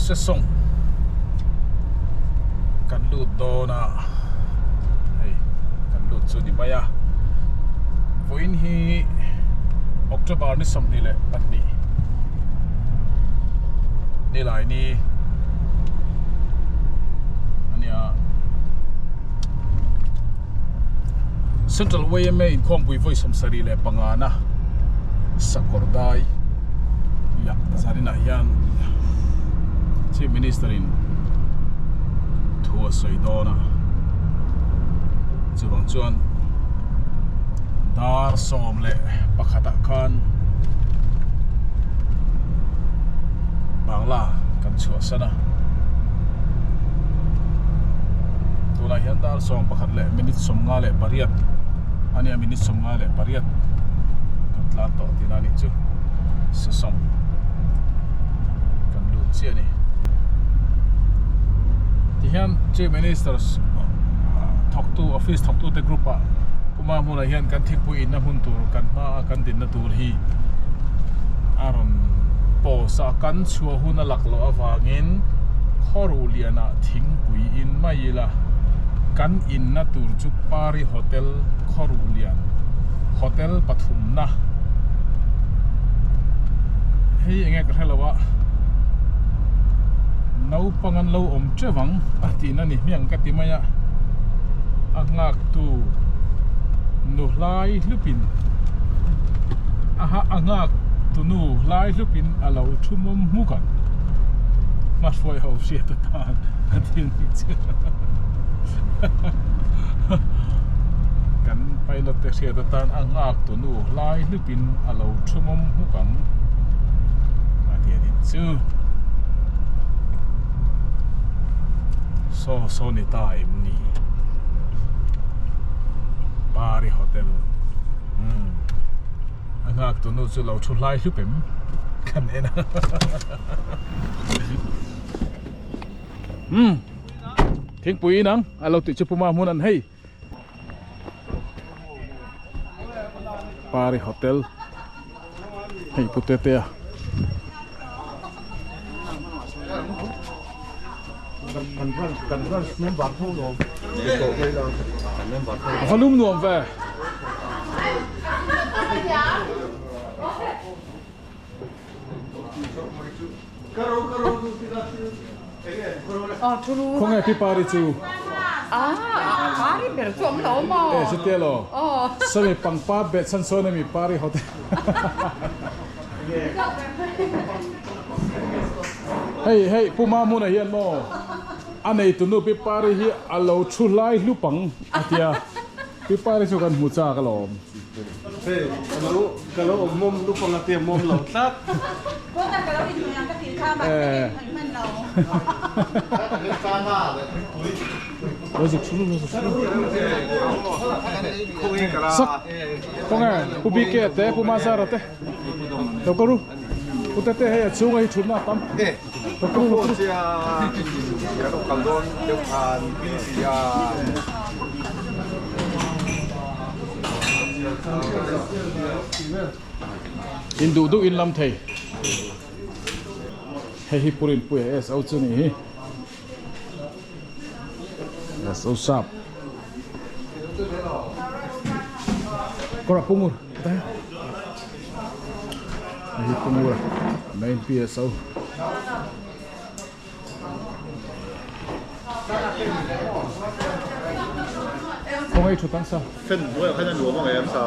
Sesawng kan lut dawn a hei kan lut chu ni mai a vawiin hi October ni 22 nilai ni ania Central YMA inkhawmpui vawi 75 na sakawr dai ya zaninah hian Chief Minister in thu a sawi dawn a chuvang chuan dar sawm leh pakhatah khan Bangla kan chhuahsan a tunah hian dar 11 leh minute 58 ania minute 58 kan tlan tawh tihna a nih chu sesawng kan lut chiah a ni tihian Chief Minister thawktu office thawktu te group ah Puma hmunah hian kan thingpui inna hmun tur kan hma a kan dinna tur hi a rawn post a kan chhuah hun a lak loh avangin khawruh lianah thingpui in mai ila kan inna tur chu Pari Hotel khawruh lian hotel pathumna hei enge ka hrelo a naupang an lo awm teuh ang a tihna ni hmiang ka ti mai a a nghak tu nu hlai hlupin aha a nghak tu nu hlai hlupin a lo thu mawm hmuk ang hmahruai ho hriat atan a thil nih chu kan pilot te hriat atan a nghak tu nu hlai hlupin a lo thu mawm hmuk ang a ti a nih chu saw saw ni ta em ni Pari hotel umm a nghak tu nu chu lo thu hlai hlup em kan en a umm thingpui inang a lo tih chu puma hmun an hei. Pari hotel hei pu te te a va lum nuam ve Khawnge pi pari chu? Pari ber chu awm lo maw? E chutia lo. Sawmi pangpar bet chhan sawn ami pari hotel. Hei hei Pu Mahmuna hian maw a neitunu pi pari hi a lo thu hlai hlupang a tia. Pi pari chu kan hmu chak alawm. Hei ka lo awm mawm lup ang a tia mawm lo tlat. Kawta ka lo inhmeh ang ka tih kha mahse ka inhmeh hman lo. Lo zuk thlu lo zuk thlu. Sak kawng e Pu BK te Pu Mazara te lo ka ru Pu Tete hei a chhunga hi thutna a tam. Lo ka ru lo ka ru. In duh duh in lam thei. Hei hi Purin Puia SO chu ni hi. SO sap. Kawra pungur. Hei hi pungur main PSO. Khawngaih thu tang sa. Fan hnuaiah khan a nuam ang em sa?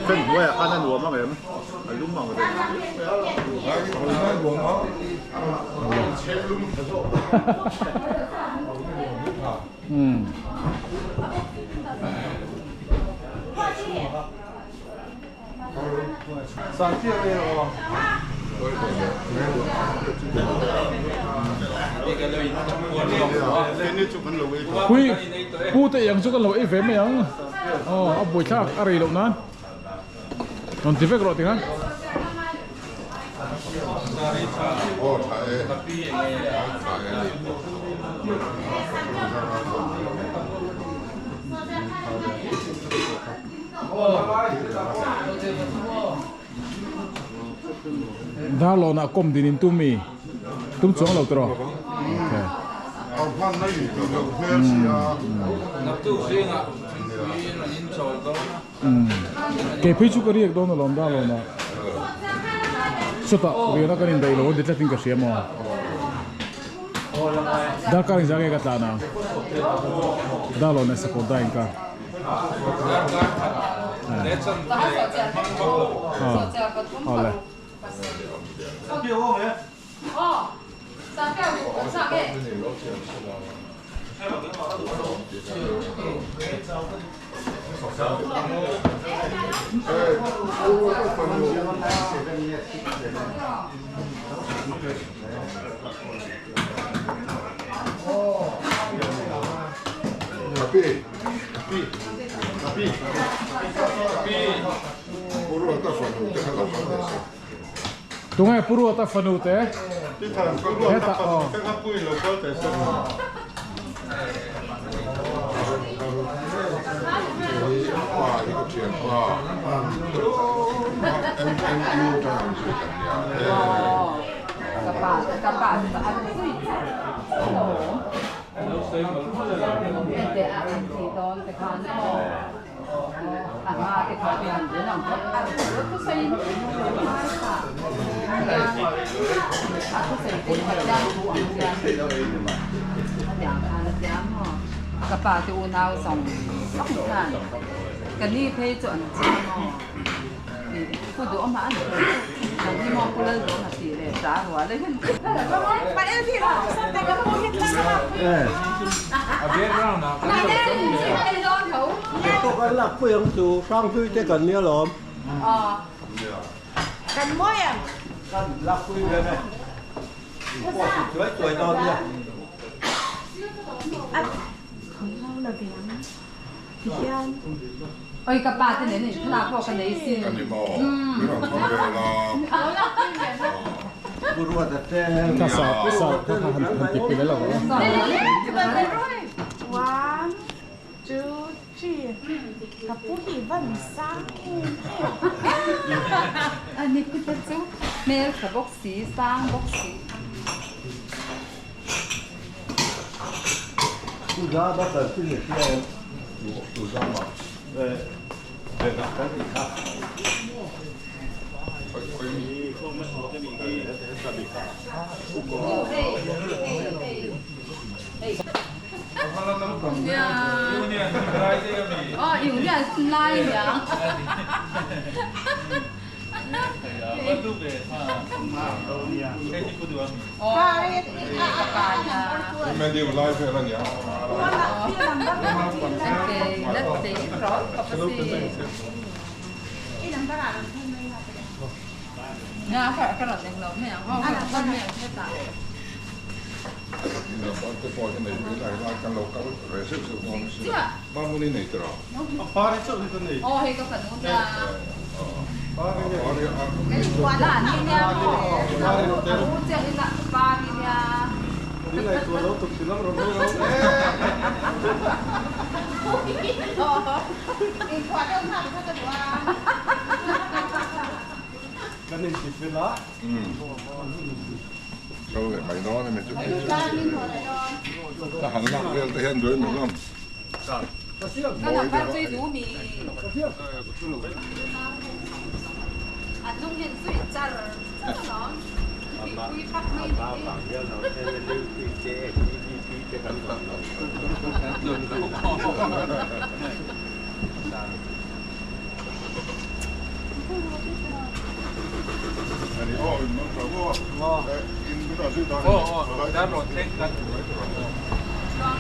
Fan hnuaiah khan a nuam ang em? A lum ang reng. Pui pu te iang chu kan lo ei ve mai ang aw a buaithlak a rei loh nan rawn ti vek rawh tikhan. Darlawnah kawm din in tum mi? Tum chuang lo tiraw? Okay. Kei phei chu ka riak dawn alawm da alawm a. Chutah riahna kan indaih lo a ni tlatin ka hria maw? Darkar engzah nge ka tlan ang? Darlawn leh Sakawr dai inkar. Awle. Tunge Pu Ruata fanu te? Hetah aw. Ka pa te unau zawng zawng khan ka ni phei chu an chiang maw pu duhawm a an phei chu kan ni maw pu Lalduhawm a tih leh ta rual a hin Oi ka pa te nen in thlalak pawh ka nei sin. Ka sa sa kha kha han han ti pil lo. One, two, three. Ka pu hi van sang em em. Ani te chu hmel tha bawk si sang bawk si.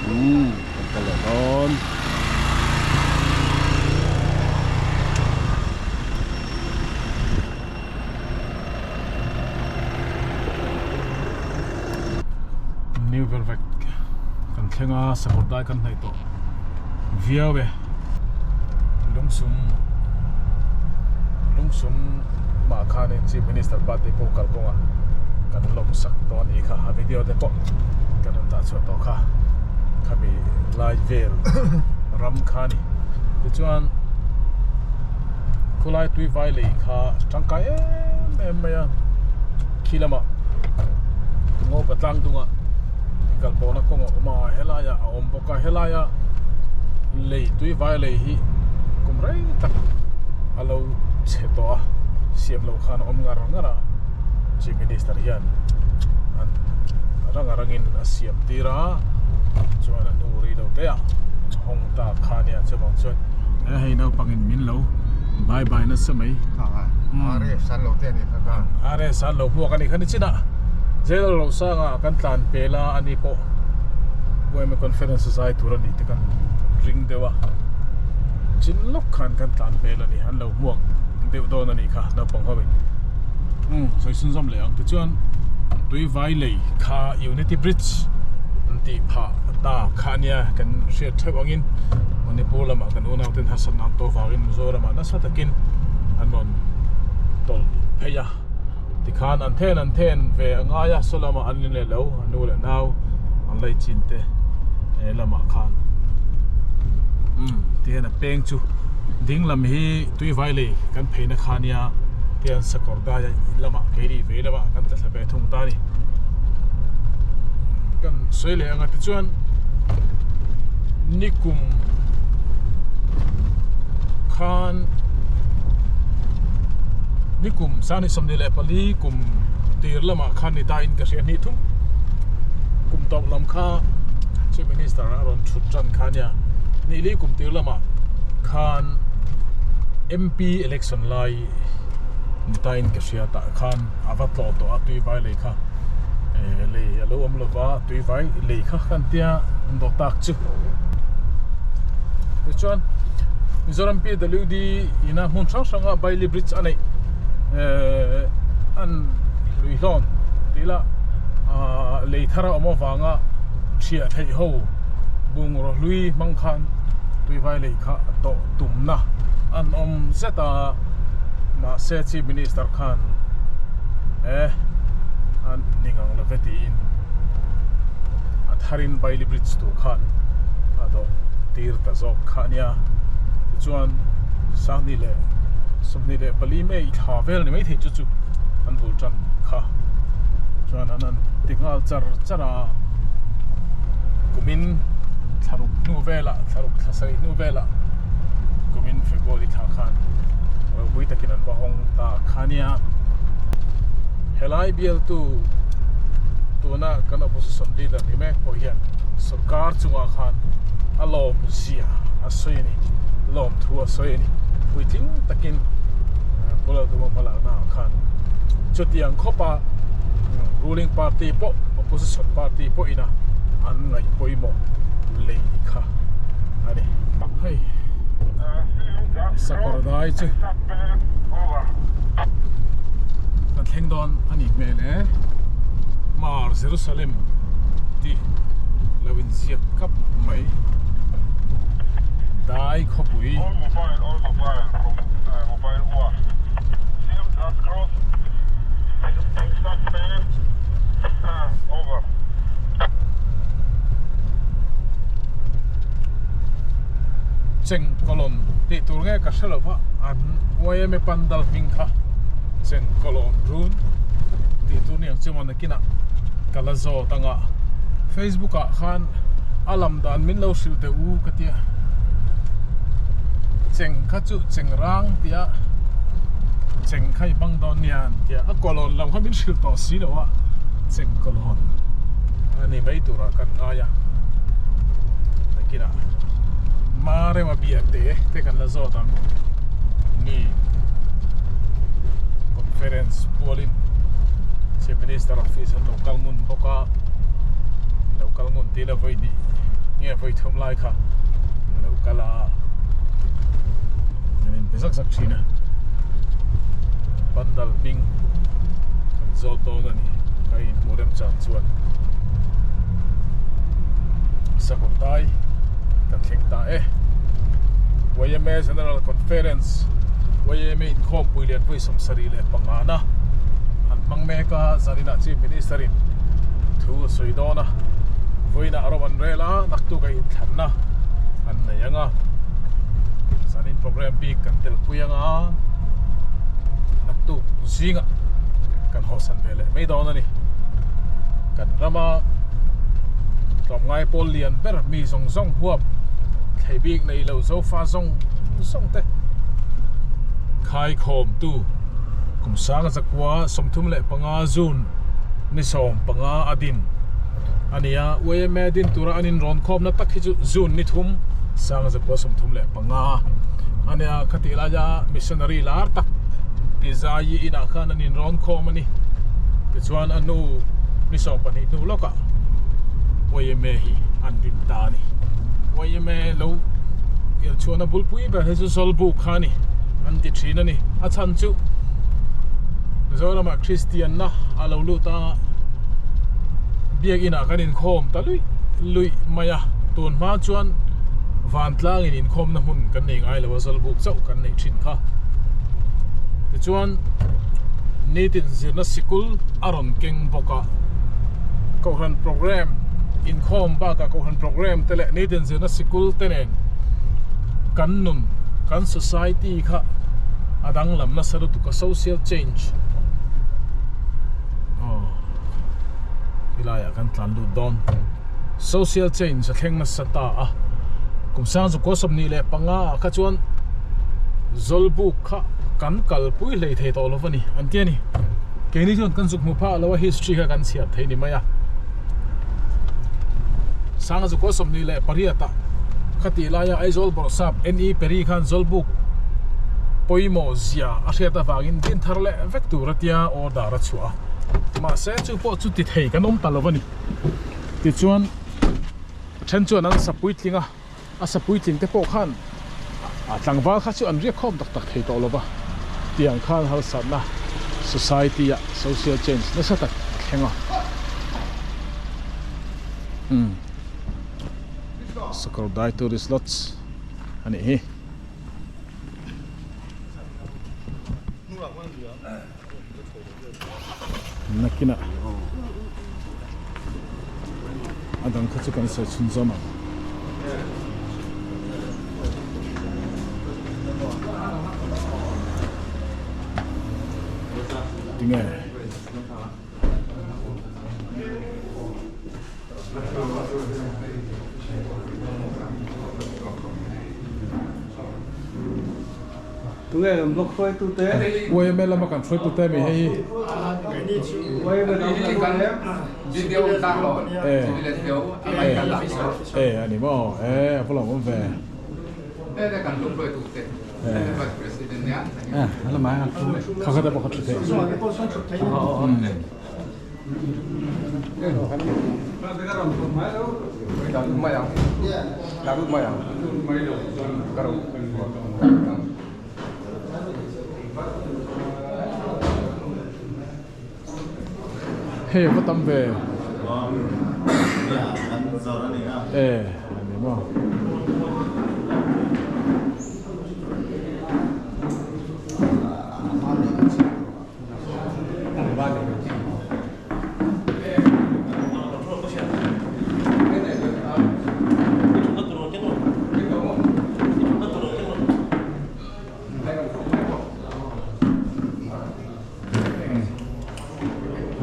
Umm kan kal leh dawn. New Velvet kan thleng a sakawr dai kan hnaih tawh viau e lungsum lungsum mah khanin Chief Minister birthday pawh kal kawng a kan lawm sak tawh a nih kha a video te pawh kan rawn dah chhuah tawh kha khami lai vel ram kha a ni tichuan khulai tui vai lei kha tangkai em em mai a khi lamah. Ngopa tlang dunga inkal pawhna kawng a awm a helaiah a awm bawk a helaia lei tui vai lei hi kum rei tak a lo chhe tawh a siam loh khan a awm ngar ngar a chief minister hian an rang a rangin a siam tir a chuan a hnu rih lo te ah hawng ta kha ania chuvang chuan hei naupangin min lo bye bye nasa mai. RS an lo hmuak a nih kha nichinah General Rosanga kan tlan pel a ani pawh yma conference a zai tur a nih te kan ring deuh a chin lawk khan kan tlan pel a ni an lo hmuak deuh dawn a nih kha naupang ho in umm sawi sun zawm leh ang tichuan Tuivai lei kha Unity Bridge an tih phah ta kha ania kan hriat theuh angin Manipur lamah kan unau ten harsatna an tawh vangin Mizoramah nasa takin an rawn tawlh phei a tikhan an then an then ve a ngai a saw lamah an in leh lo a nu leh nau an lei chin te he lamah khan umm tihian a peng chu ding lam hi tuivai lei kan phei na kha nia tihian sakawr dai lamah keini vei lamah kan tla thla ve thung ta a ni kan sawi leh ang a tichuan nikum khan nikum sani 24 kum tir lamah khan ni ta in ka hria hnih thum kum tawp lam kha chief minister a rawn thut tan kha nia ni li kum tir lamah khan MP election lai ni ta in ka hria tah khan a va tlawh tawh a tui vai lei kha lei a lo awm lova tui vai lei kha kan tia an dawh tak chu tichuan Mizoram PWD ina hmun hrang hranga Bailey Bridge a neih ehh an hlui hlawn tih lah ahh lei thar a awm avanga thiah theih ho bungraw hlui hmang khan tuivai lei kha a tawh tumna an awm zet a mahse Chief Minister khan eh an ning ang love tiin a tharin Bailey Bridge tur khan a dawh tir ta zawk kha a nia tichuan Sangni leh 24 May thla vel ni maithei chu chu an bul tan kha chuan an han ti nghal char char a kumin thlaruk hnu velah thlaruk thla sarih hnu velah kumin February thla khan ropui takin an va hawng ta kha nia helai bialtu tuna kan opposition leader ni mek pawh hian sorkar chungah khan a lawm zia a sawi a ni lawm thu a sawi a ni puitling takin Pu Lalduhawm hmalakna ah khan chutiang khawpa ruling party pawh opposition party pawh ina an ngaih pawimawh lei kha a ni. Hei sakawr dai chu kan thleng dawn a nih hmel e Mar Jerusalem tih lo inziak kap mai dai khawpui. Chengkawlawn tih tur nge ka hre lo va an yma pandal hming kha Chengkawlawn run tih tur ni ang chu maw nakinah ka la zawt anga Facebook ah khan a lam dan min lo hrilh teh u ka tia cheng kha chu cheng rang tia cheng kha i hmang dawn nia an tia a kawlawn lam kha min hrilh tawh si lo a cheng kawlawn a ni mai turah kan ngai a nakinah Marema biate te kan la zawt ang mi conference pualin Chief Minister office an lo kal ngun bawk a lo kal ngun tih la vawi hnih nge vawi thum lai kha an lo kal a an inpe zak zak thin a pandal hming kan zawt dawn a ni ka inhmuh remchang chuan sakawr dai kan thleng ta e YMA General Conference YMA inkhawmpui lian vawi 75 na an hmang mek a zaninah Chief Minister in thu a sawi dawn a vawiinah rawm an rel a naktuk a inthlanna an nei ang a zanin program bik kan tel pui ang a naktuk zingah kan hawsan ve leh mai dawn a ni. Kan rama tlawmngai pawl lian ber mi zawng zawng huap thei bik nei lo zofa zawng zawng te khaikhawmtu kum sanga zakua 35 June ni 15 a din a ni a. YMA din tura an inrawn khawmna tak hi chu June ni 3 1935 a nia. Khatih laia missionary lar tak Pizayi inah khan an inrawn khawm a ni. Tichuan a nu ni 12 hnu lawkah YMA hi an din ta a ni. YMA lo irchhuahna bulpui ber hi chu Zawlbuk kha a ni an ti thin a ni. A chhan chu Mizoramah Kristianna a lo lut a, biakinah kan inkhawm ta luih luih mai a. Tun hma chuan vantlangin inkhawmna hmun kan nei ngai lo a, Zawlbuk chauh kan neih thin kha. Tichuan nitin zirna sikul a rawn keng bawk a, Kohhran program inkhawm bakah Kohhran program te leh nitin zirna sikul te nen kan nun, kan society kha a danglam nasa lutuk a, social change aw helaiah kan tlan lut dawn. Social change a thleng nasa ta a, kum 1925 ah kha chuan Zawlbuk kha kan kalpui hlei thei tawh lo a ni an ti a ni. Keini chuan kan zuk hmu phah lo a, history kha kan chhiar thei ni mai a. 1928 ah khatih laia Aizawl Bawrhsap NE Perry khan Zawlbuk pawimawh zia a hriat avangin din thar leh vek tur a tia order a chhuah a. Mahse chu pawh chu ti thei kan awm ta lo a ni. Tichuan then chuan an sa puitling a. A sa puitling te pawh khan a tlangval kha chu an riak khawm tak tak thei tawh lo va, tiang khan harsatna society ah social change nasa tak a thleng a. Umm Sakawrdai tourist lodge a nih hi. Nakinah a dang kha chu kan sawi chhun zawm ang. Tinge? Tunge kan blog hruaitute? YMA lama kan hruaitute mi hei hi. E a ni maw? E a va lawmawm ve. Kha kha te pawh kha thu theih. Hei a va tam ve. E a ni maw.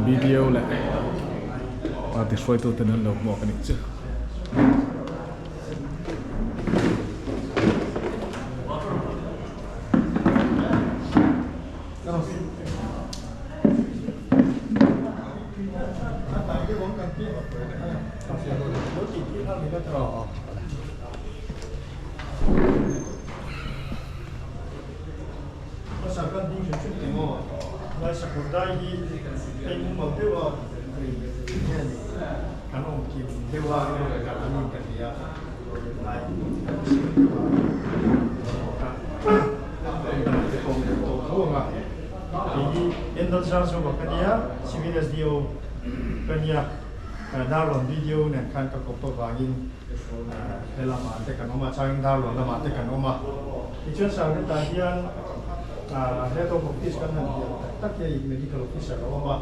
Video leh party hruaitu ten an lo hmuak a nih chu. Darlawn video nen khan ka kawp avangin he lamah te kan awm a, changin Darlawn lamah te kan awm a. Tichuan Sarveta hian Head of Office kan han biak tak tak hi Medical Officer a awm a,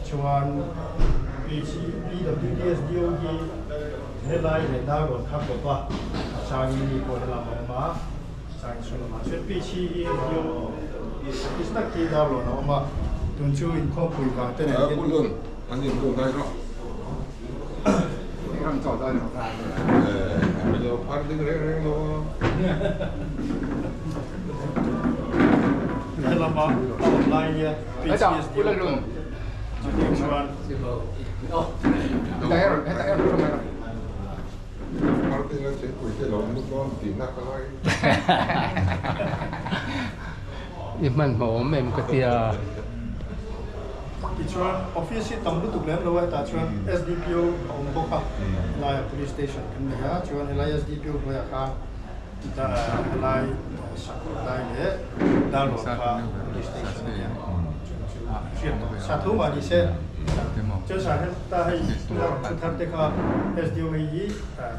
chuan PWDSDO hi helai leh Darlawn kha kawp a, changin mi pawh helamah a awm a, changin saw lamah chuan PHESDO Office tak hi Darlawn a awm a, tun chu inkhawmpui vang te nen hian. Helama a awm lai hian PCSD awm chutiang chuan I hmanhmawh awm em ka tia. Tichuan office hi tam lutuk lem lo a, hetah chuan SDPO a awm bawk a, helaiah police station kan nei a, chuan helai SDPO hnuaiah khan helai Sakawr dai leh Darlawn kha police station a nia, chung chu hriat tawh sa tho mah ni se. Chuan sa heta hei tuna rawn thu thar te kha SDO hei hi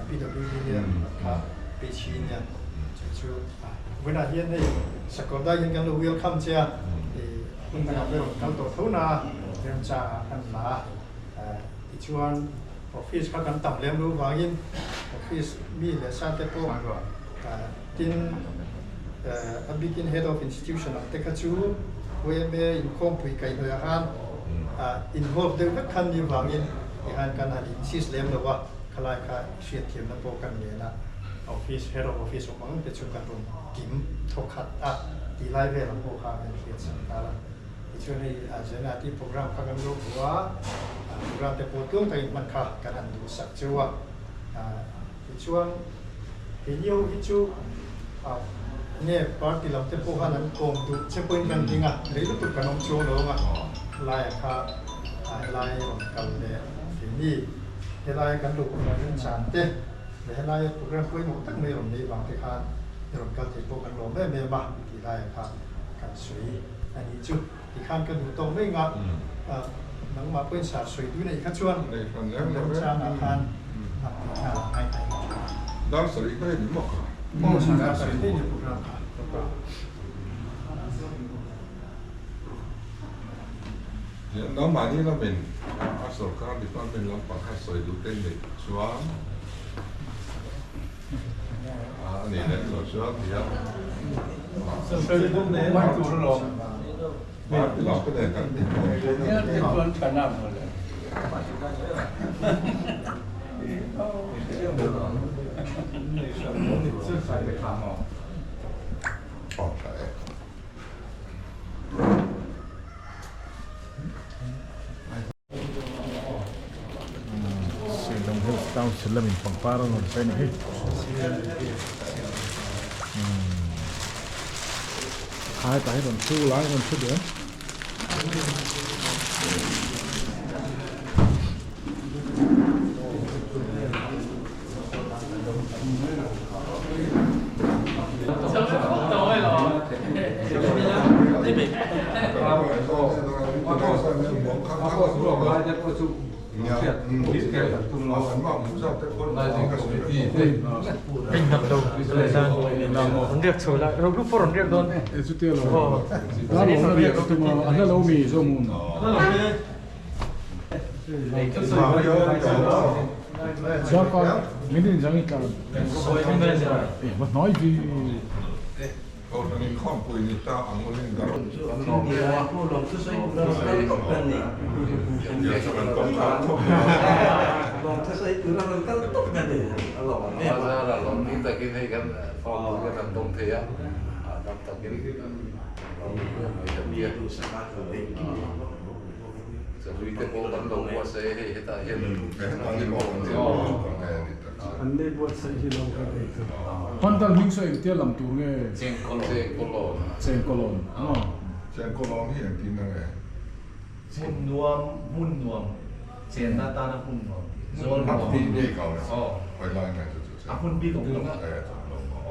PWD nia kha Peichhi nia, chung chu vawiinah hian hei Sakawr dai hian kan lo welcome che a. Hmun dangah pawh rawn kal tawh tho na remchangah kan la a, tichuan office kha kan tam lem lo vangin office mi leh sa te pawh tin a bikin head of institution ang te kha chu yma inkhawmpui kaihhnawih ah khan involve deuh vek khan ni vangin tihan kan han insist lem lo a, khalai kha hriatthiamna pawh kan nen a, office head of office awm ang te chu kan rawn kim thawkhat a tih lai velah pawh kha kan hriat sak nghal a. Tichuan hei Zenati program kha kan lo hmu a, program te pawh tlung takin hman kha kan han duh sak cheu a. Tichuan keini ho hi chu nge party lam te pawh khan an kawm duh che pawhin kan hling a, rei lutuk kan awm chuang lo ang a, helaia kha helai rawn kal leh keini helaia kan lo kawm remchan te leh helaia program pawimawh tak mai rawn nei vang te khan i rawn kal thei pawh kan lawm em em a tih laiah kha kan sawi a nih chu. Tikhan ka duh tawk mai nga nangmah pawhin sar sawi duh neih kha chuan kan remchangah khan a tih nghal ang ngai thei. Dar sarih kha hei ni maw kha? Aw dar sarih hei ni program kha. Nangmahni lamin a sorkar department lampang kha sawi duh te neih chuan a nih leh loh chuan ti a. Party lam te nen kan tih pawh. Shillong Hills Council lamin pangpar an rawn pe a ni hi. Kha hetah hi rawn thu lai rawn thu duh em? An nei buatsaih hi lo kan ei tur. Pandal hming saw engtia lam tur nge? Chengkawlawn. Chengkawlawn maw? Chengkawlawn hi engtin na nge? Hmun nuam, hmun nuam, chenna atana hmun nuam tih. Zawl nuam. Hmun bik a awm lo. A hmun bik a awm lo.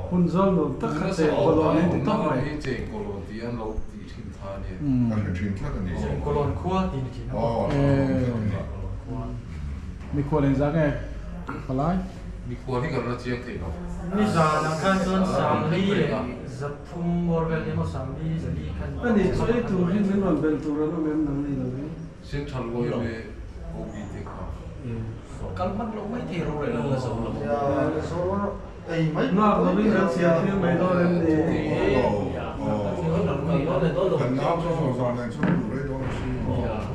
Hmun zawl nuam tak kha chengkawlawn in ti tawp mai. Chengkawlawn tih an lo tih thin kha a ni. Ka hre thin tlat a ni. Chengkawlawn khua tih ni thin a. Mikhual engzah nge palai? Mikhual hi kan la chiang thei lo. Nizan ang khan chuan Sangli leh Zathum bawr vel emaw Sangli Zali khan. A nih chu ei tur hi min rawn belh tur an awm em nang ni lo in. Central yma OB te kha. Kal hman loh mai thei rorel an la zo lo. Nghak lo in kan siam thil mai dawn em ni? Kan nau chu zawh zan nen chuan duh rei dawn a si.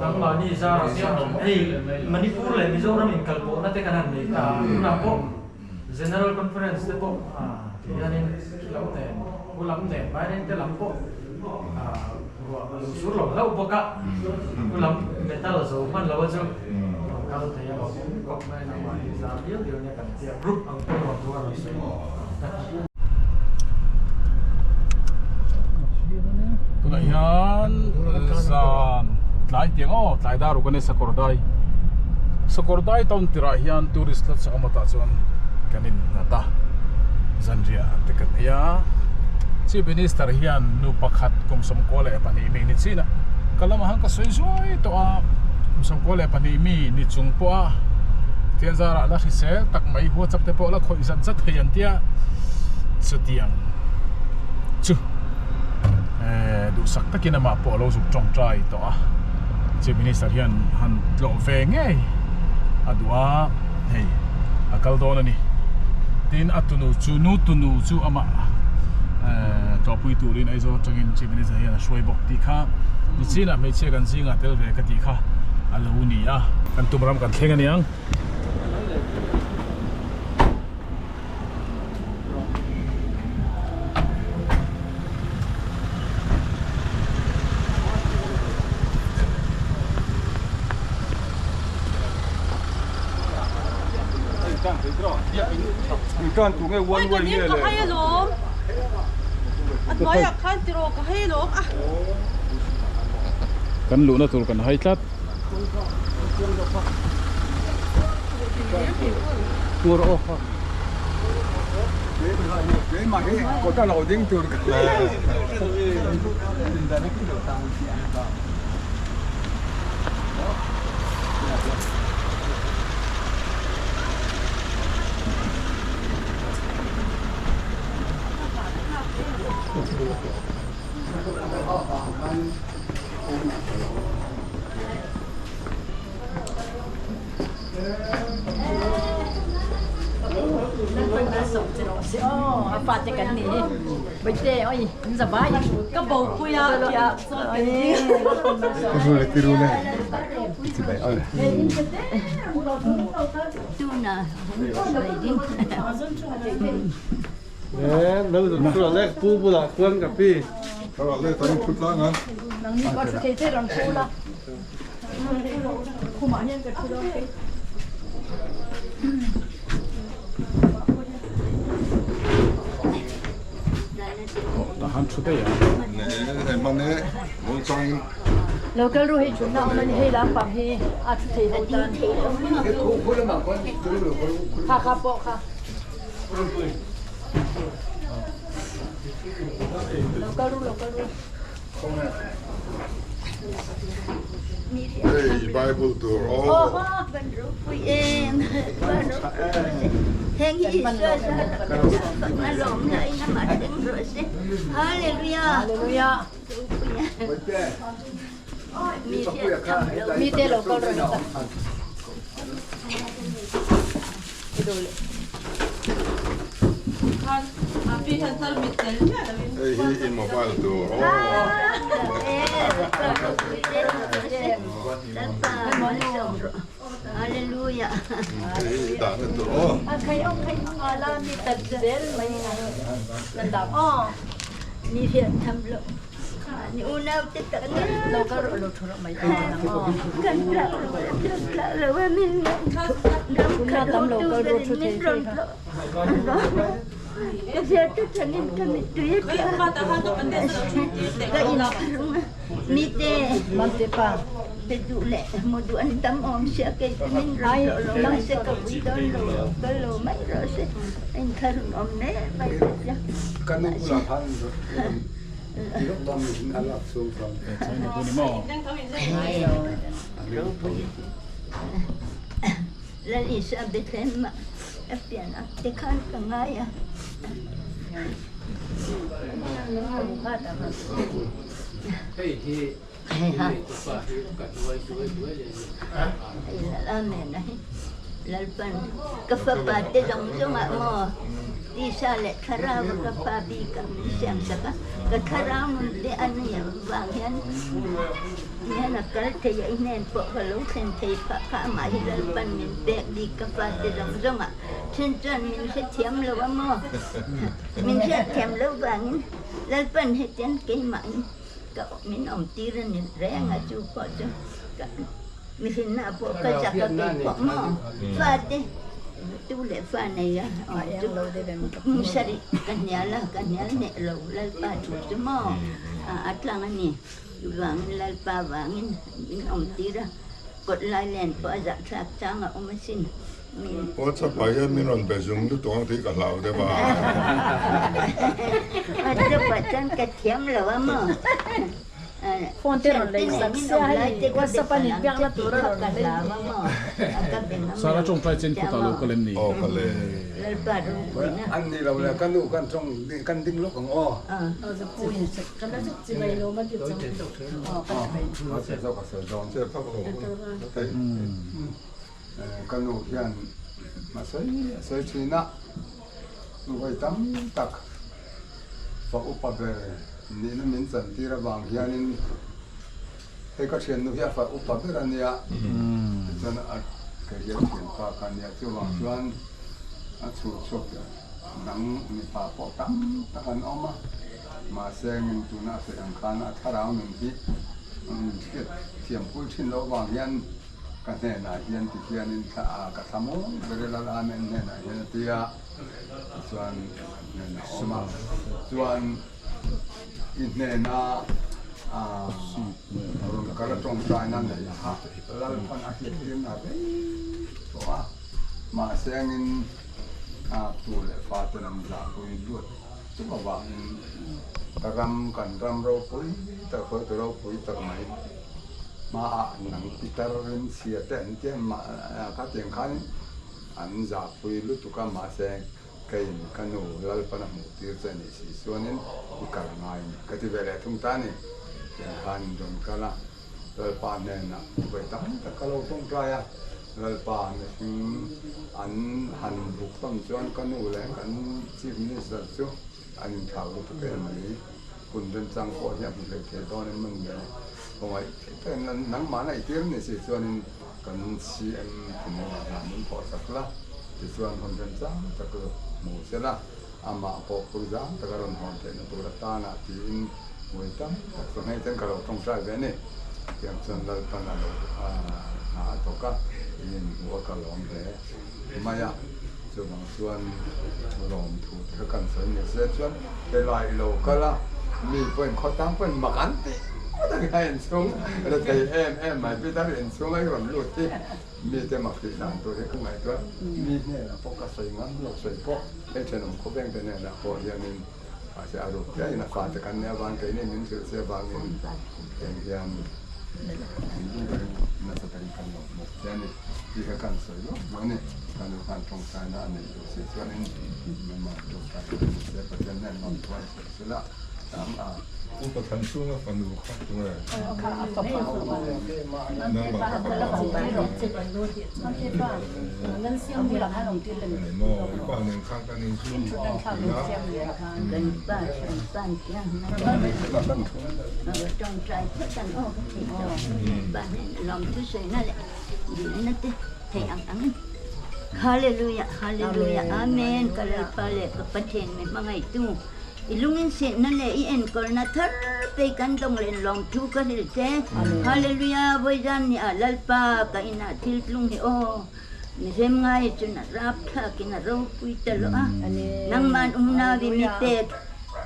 Nangmahni zarah hei Manipur leh Mizoram inkalpawhna te kan han nei ta a, tunah pawh General Conference te pawh ti hianin khilam nen, Hulam nen, Vairengte lam pawh ruah a lo sur lo hlauh bawk a, Hulam metal zo hman lo a chu rawn kal thei a lawm kawp mai nangmahni zar viau viau nia kan tia group ang pawh nuam chu a rawn sawi. Tunah hian zan tlai tiang aw tlai dar ruk a ni sakawr dai sakawr dai town tirah hian tourist la chak amawtah chuan kan in nghat a zanriah te kan ei a chief minister hian nu pakhat kum sawmkua leh pahnih mi ni chin a ka lamah hian ka sawi zuai tawh a kum sawmkua leh pahnih mi ni chung pawh a thian zarah la hrisel tak mai whatsapp te pawh la khawih zat zat thei an tia chutiang chu eh duhsak takin amah pawh a lo zuk tawngtai tawh a chief minister hian han tlawh ve ngei a duh a hei a kal dawn a ni tin a tunu chu nu tunu chu amah eh tlawhpui turin Aizawl atangin chief minister hian a hruai bawk tih kha nichinah hmeichhia kan zingah tel ve ka tih kha a lo ni a kan tum ram kan thleng a niang. Kan luhna tur kan hai tlat. Local ru hei chhunna awm a ni hei lampang hi a thu thei ho tan kha kha pawh kha local ru local ru Hei Bible tur aw. Hallelujah. Mi te lo kal rawh ta. Hei hi in mobile tur aw. Hallelujah. Hei hi dahna tur aw. Ni hian tham lo. Ni unau te tak lo ka ro lo thu ro mai kan tla tla lo a min ram kha tam lo ka ro thu thei thei kha ka zia te thanin ka mit tui ka in mi te mam te pa pe du le mo du an tam om sia ke min ro lo ma se ka ui don lo ka lo mai ro se in tharun om ne mai se Kan nu bulah khan Lal Isua Bethlehem ah a pian a te khan ka ngai a. Amen a hi Lalpan ka fapa te zawng zawng ah maw tisa leh thlarau a ka fa bik ah min siam sak a ka thlarau nun te a nih vang hian. Tihian a kal thei a, i hnen pawh ka lo thlen thei phah kha amah hi Lalpan min pek bik ka fate zawng zawng ah then chuan min hrethiam lo a maw? Min hriatthiam lo vangin Lalpan hetiang keimahin ka min awm tir a ni reng a, chu pawh chu ka mihrinna pawh ka chak a kei pawh maw? Fate tu leh fa nei a awm chu hmusarih ka hnial a, ka hnial hneh lo Lalpa thu chu maw a tlang a ni. Chuvangin Lalpa vangin min awm tir a, kawt lai len pawh a zahthlak chang a awm asin. Min. WhatsApp ah hian min rawn be zung lutuk ang tih ka hlau deuh a. WhatsApp ah chuan ka thiam lo a maw? Phone te rawn lei sak sia hei WhatsApp a nin biakna tur a rawn lei. Sara tawngtai chen khawtah lo ka lem ni. Aw ka le. An ni lo le ka nu kan tawng kan ding lawk ang aw. Ka nu hian a sawi a sawi thin a, vawi tam tak fa upa ber nihna min chantir avang hianin hei ka thiannu hi a fa upa ber a nia, tichuan a kei hian thianpa ka nia, chuvang chuan a chhuh chhuak dang mipa pawh tam tak an awm a. Mahse, min tuna a sawi ang khan a thlarau nun hi min hriat thiam pui thin loh avang hian ka hnenah hian ti hianin thla a ka thla mawi ber e Lal Amen hnenah hian a ti a, tichuan kan hnenah a awm a, chuan i hnena rawn kal a tawngtaina neih kha Lalpan a hriattirna rei tawh a, mahse angin tu leh faten an zahpui luat. Chuma vangin ka ram, kan ram ropui tak, hruaitu ropui tak mai hmaah nang pitar rin chhia te an tia kha tiang khan an zahpui lutuk a, mahse keiin ka nu Lalpan a hmuh tir che anih si chuanin i kal ngai a ni ka ti ve leh thung ta a ni. Tiang khan in rawn kal a, Lalpa hnenah vawi tam tak ka lo tawngtai a, Lalpa mihring an han buk hlawm chuan ka nu leh kan Chief Minister chu an inthlau lutuk em mai. Hun remchang pawh hi a hmu hlei thei dawn em an le. Khawngaih takin nangmah na i tir ni si chuanin kan CM thinlungah hna min thawh sak la, tichuan hun remchang tak chu hmu se la, amah pawh phur zang taka rawn hawn theihna tur atana tiin vawi tam tak chu hei ten ka lo tawngtai ve a ni. Tiang chuan Lalpan a lo hna a thawk a, in hmuh a ka lawm hle mai a, chuvang chuan lawm thu te kha kan sawi ni se chuan helai i lo kal a, mi pawhin khawtlang pawhin mak an tih ngawt ang a inchhung rethei em em mai Peter inchhung a i rawn lut hi. Mite mak tih dan tur hi ka ngaihtuah, mi hnenah pawh ka sawi ngam lo, sawi pawh hei thenawm khawveng te hnenah pawh hianin mahse a ruk chiahin a fate kan nih avang keini min hrilh che avangin heng hian min duh berin nasa takin kan lo hmuh che a ni tih kha kan sawi lawk duh a ni. Ka nu khan tawngtaina a neih duh si chuanin mama tawngtai tur a ni se Pathian hnen mam chuan sawi sela tam a. Pu Pathan chunga fanu kha tunge? Hallelujah Hallelujah Amen ka Lalpa leh ka Pathian mi hmangaihtu. I lunginsinna leh i enkawlna thar pei kan dawng len lawmthu ka hrilh che. Hallelujah Vawizan ni ah Lalpa ka inah thil tlung hi aw. Mi rem ngai chun a rap thlakin a ropui ta lo a. Nangman umnavi mi pek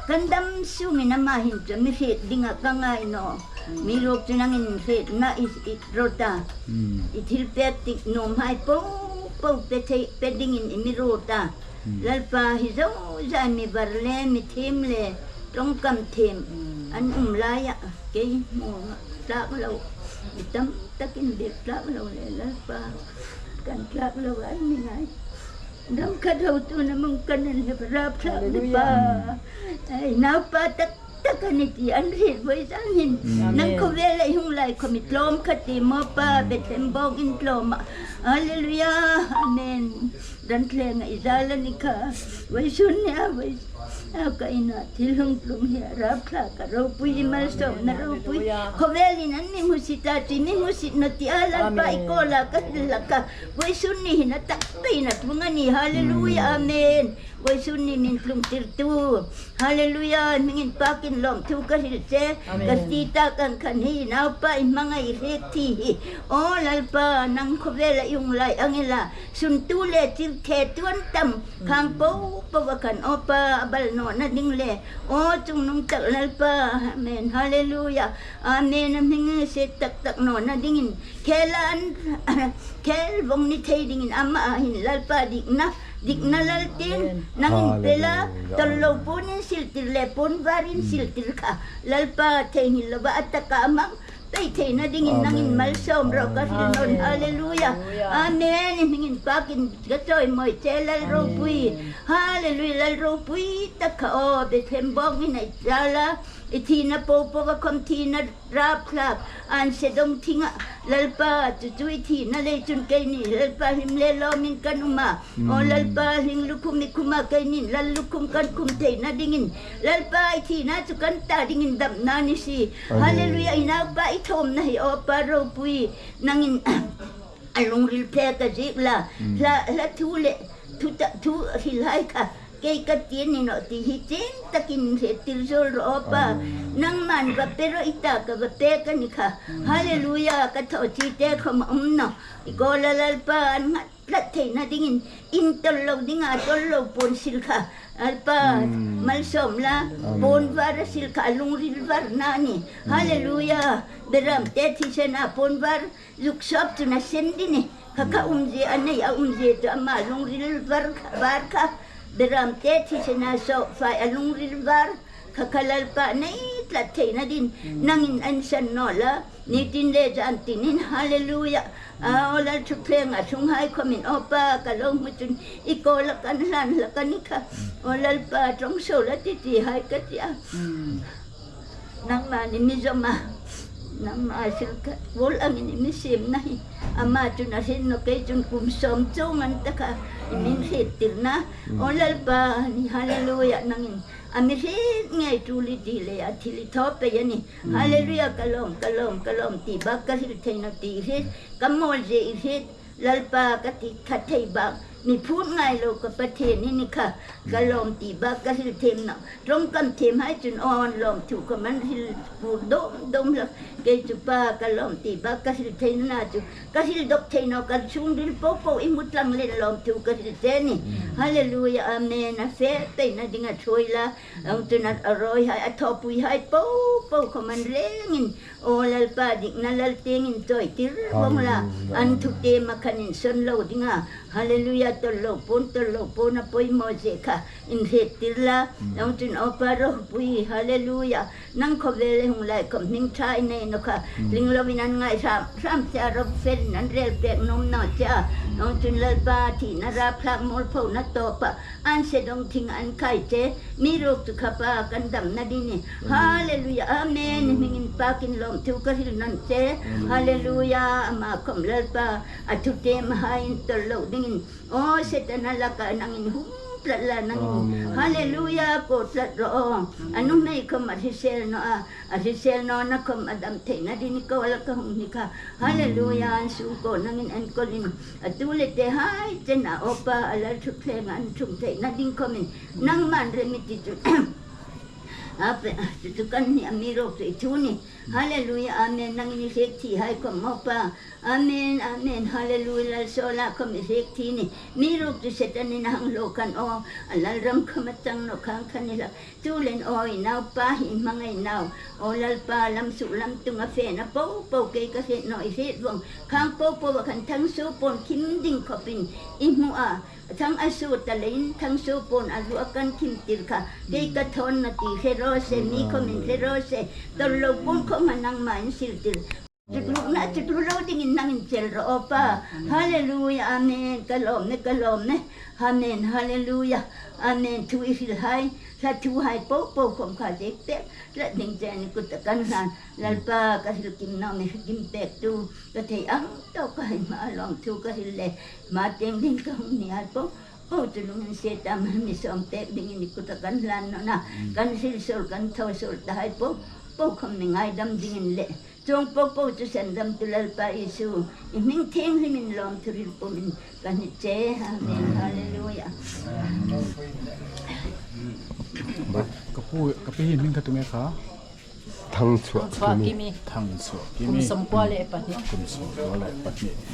kan dam sungin amahin chu mi hret dingah ka ngai naw. Mi ruak chu nangin hretna i rawt a. I thil pek tik nuamhai po po pe thei pe dingin i mi rawt a. Lalpa hi zozai mi var le mi thim le tawngkam thim an um lai ah kei hmu tlak lo mi tam takin biak tlak lo le Lalpa kan tlak lo ai mi ngai ram khat hotu na mung kan an he rapthlak ni pa ai naupa tak tak an i ti an rit voi zan hin nang khawvel ai hung lai khomi tlawm kha ti maw pa Bethlehem bawng in tlawm ah Hallelujah Amen Ranthleng a i zal a ni kha voi sun ni a voi Ka inah thil hlungtlung hi a rapthlak a ropui i malsawmna ropui khawvelin an mi hmusit a ti mi hmusit na ti a Lalpa i kawl a ka hlak a Vawisun ni hin a tak peiin a tlung a ni Hallelujah Amen Vawisun ni min tlung tirtu Hallelujah hmingin pakin lawmthu ka hrilh che ka ti tak ang khan hei naupa i hmanga i hrek thi hi Aw Lalpa nang khawvela i ung lai ang ila Suntu le chirthe tuan tam khang po po a kan aw pa a bal nawh na ding le aw chungnung tak Lalpa Amen Hallelujah Amen a hming se tak tak nawh na ding in khel an khel vong ni thei ding in amah ah hin Lalpa dikna dikna laltin nang in pela tollo pun in siltir le pun var in siltir kha Lalpa theihnghilh lova a taka amang Tei theihna dingin nangin malsawm rawh ka hrilh nawn. Hallelujah. Amen. I hmingin pakin ka chawimawi che Lal ropui. Hallelujah Lal ropui tak kha aw Bethlehem bawngin a i chal a, i thihna po pawh a khawm thihna rapthlak an se dawng thing a Lalpa chu chu i thihna lei chun keini Lalpa hlim leh lawmin kan um a. Aw Lalpa hling lukhum i khum a keinin Lal lukhum kan khum theihna dingin Lalpa i thihna chu kan ta dingin damna ni si. Hallelujah i naupa i thawmna hi aw pa ropui nangin a lungril phe ka zik la hla hla thu le thu thu hrilhai kha kei ka ti ni no ti hi cheng takin hre tir zawl rawh aw pa nangman va pe rawh i ta ka va pek ani kha Hallelujah ka thaw chi te khawm a um no i kawl a Lalpa an nghat tlat theihna dingin in tawlh lo dingah a tawlh lo pawn sil kha Alpa malsawm la pawn var a sil kha a lungril var na a ni. Hallelujah! Beram te thisen ah pawn var zuk sawp cun a sen ding i khakha umzia a nei a umzia cu amah lungril var var kha beram te thisen ah sawh fai a lungril var khakha Lalpa nei tlat theihna din nangin an san nawl a nitin le zan tinin Hallelujah! Aw Lal ṭhutthleng ah sunghai khom in aw pa ka lo hmu cun i kawl a kan hlan hla kan i kha aw Lalpa ṭongso la ti ti hai ka ti a nangmah nih mizom ah nangmah sil kha kawl angin i misim na hi amah cun a hrin no kei cun kum sawm chung an ta kha i min hrit tir na aw Lalpa ni hallelujah nangin a mi hrit ngei tu li ti le a thil i tho pei ani Hallelujah ka lawm ka lawm ka lawm ti bak ka hrilh thei no ti hi ka mawl ze i hrit Lalpa ka ti kha thei bak mi phut ngai lo ka Pathian hi ni kha ka lawm ti bak ka hrilh them no tawngkam them hai cun awn lawm thu ka man hril pur dom dom lo kei cu pa ka lawm ti bak ka hrilh thei na cu ka hril dok thei no kan chungril popo i mutlang len lawm thu ka hrilh te ni Hallelujah Amen a fe pei na ding a throi la Ang cun a rawi hai a thawpui hai po po kho man leng in aw Lalpa dikna lal teng in cawi tir bong la an thu te ma khan in son lo dinga hallelujah tol lo pon tol lo pon a poi mo ze kha in hret tir la ang cun aw pa ro pui hallelujah nang khawvel hung lai kom hming tha i nei no kha ling lo in an ngai hram hram cha rob fel in an rel pek nom no cha ang cun Lalpa thi na ra phlak mol pho na to pa An sedong thing an kai che mi ruk cu kha pa kan dam na ding ni Hallelujah Amen hming in pa kin lawm thu ka hril non che Hallelujah ama khom Lalpa a thu te ma hai in tol lo ding in aw Satan a laka nang in hum tlat la nang in Hallelujah ko tlat ro anu mei khom a hrisel no a a hrisel no na khom a dam thei na ding ko la ka hung ni kha Hallelujah an su ko nang in an kol in Atu le te hai chen ah opa a lal ṭhutthleng ah an ṭhum theihnak ding khom in nangmah an rem i ti cu cucu kan nih a mi rawk cu i thu ni. Hallelujah Amen nang in i hlek thi hai khom opa Amen Amen Hallelujah lal sola khom i hlek thi ni mi rawk cu Satan in a hang lo khan aw a lal ram khom a cang no khang khan i lak Cu len awi nau pa hi hmangai nau aw Lalpa lam su lam tung a fen a po po ke ka hret no i hret vong khang po po a khan thang su pon khim ding khop in i hmu a thang a su ta lein thang su pon a lu a kan khim tir kha kei ka thon na ti hre ro se mi khom in hre ro se tol lo pon kho ma nang ma in sil tir Cutluk cutluk lo dingin nang in cel rawh aw Pa. Hallelujah Amen ka lawm ne ka lawm ne. Amen Hallelujah Amen thu i hril hai hla thu hai po po khom kha zek pek tlat ding chen kut a kan hlan Lalpa ka hril kim no mi kim pek tu ka thei ang to ka hai ma lawm thu ka hril le ma teng ding ka hung ni al po. po chu lungin se ta ma mi sawm pek dingin i kut a kan hlan nawn a, kan sil sual kan tho sual ta hai po po khom mi ngaidam dingin le Chung paohpaoh cu Sandam tu Lalpa Jesuh i hming thianghlim in lawmthu rilpum in kan i ce. Amen. Hallelujah. Ka pu ka pi hi hming kha tunge kha? Thangchuah Kimi. Thangchuah Kimi. Kum 92. Kum 92.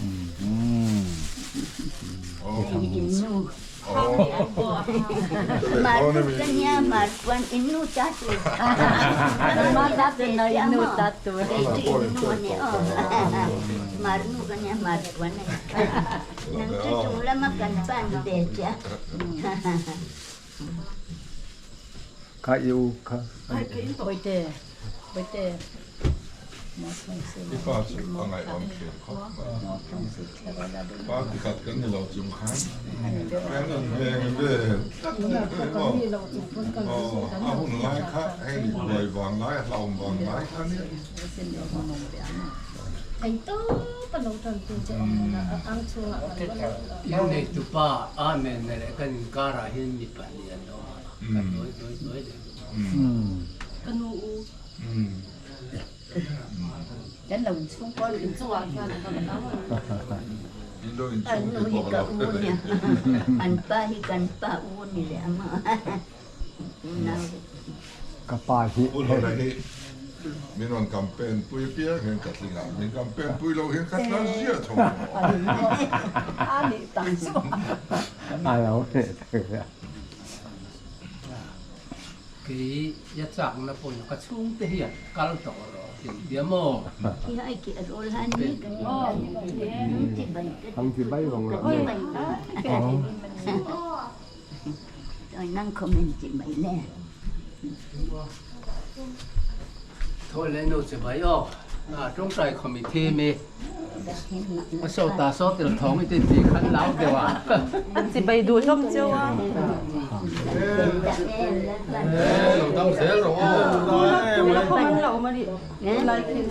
Ka i u kha. I pa chu a ngaihawm thin khawp mai. Pa tikhat kan ni lo chung khan kan inheng ve tlat mai maw. Aw, a hun lai kha hei buai vang lai, hlauhawm vang lai kha nia. Inneitu pa Amen na leh kan inkarah hian mi pahnih an awm a, ka hnuai hnuai hnuai leh. Ka nu u. Kan lo inchhung kawl inchungah hian an awm a. An nu hi ka u nia, an pa hi kan pa u ni leh ang a. Ka pa hi. Pu Hlawna hi min rawn campaign pui piang hian ka tling a, min campaign pui lo hian ka tla ziah tho maw. A nih tak chu. A lo nih tak a. Kei ia chakna pawhin ka chhungte hian kal tawh rawh a ti tia maw? Thawi le nu che bai aw, tawngtai khawm i thim i a so ta so tel thawng i tin ti khan lau deuh a. An chibai duh hlawm cheu a. Lo dam zel rawh aw. Tula khawm an la awm a nih lai khin.